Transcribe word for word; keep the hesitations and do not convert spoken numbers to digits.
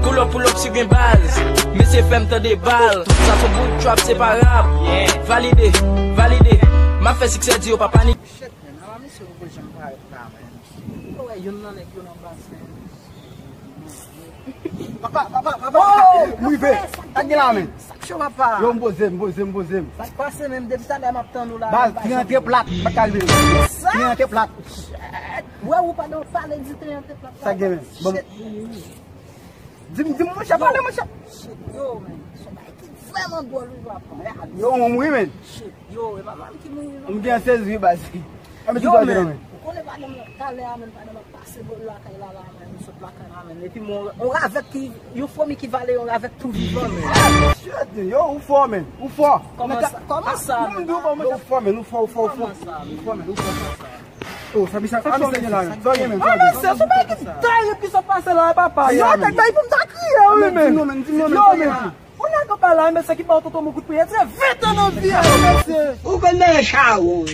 Pull up, pull up si gen baz. Mesye fè m tande bal. Sa se bout trap, se pa rap. Valide, valide. M ap fè siksè di yo pa panik. Shit, man. Ala misye poko janm parèt la, man. Ou wè youn nan nèg yo nan baz, man. Papa, papa, papa. Oh, m rive. Sa k gen la, man? Sa k cho, papa? Yo, m poze m, poze m, poze m. Sa k pase, menm depi talè m ap tann ou la. Baz, triyante plat, m pa ka rive. Sa? Triyante plat. Shit. Wè, ou pa nan pale di triyante plat. Sa k gen, man? Bon. Shit. Di m, di m, monchè, pale, monchè. Shit, yo, man. Se yon bagay ki vrèman dwòl, wi, papa. Yo, mwen mouri, man. Shit, yo, e pa mal ki mouri, non. M gen sezi, wi, baz. Anben, yo, tout bagay, man. Ou konnen pa nan talè a, man, pa nan pase bò lakay la, la, man, m sot lakay la, man. Epi, mwen, yon ravèt ki, yon fomi ki vale yon ravèt tou vivan, man. Shit, yo, ou fò, man. Ou fò. Kòman sa? Kòman sa, man? Ou fò, man. Ou fò, ou fò, ou fò. Kòman sa, man? Ou fò, man. Ou fò. Oh, sa misye, sa misye gen la, men. Sa gen, men. Ah, mesye, se bagay ki ta ye ki sot pase la, papa. Yo, nèg bay pou m ta kriye, wi, men. Di non, men, di non, men. Yo, men. Ou nèg pa la, mesye, ki ba w tonton mwen kout pye. Se ven tan nan vi a, mesye. Ou konn nan chawon.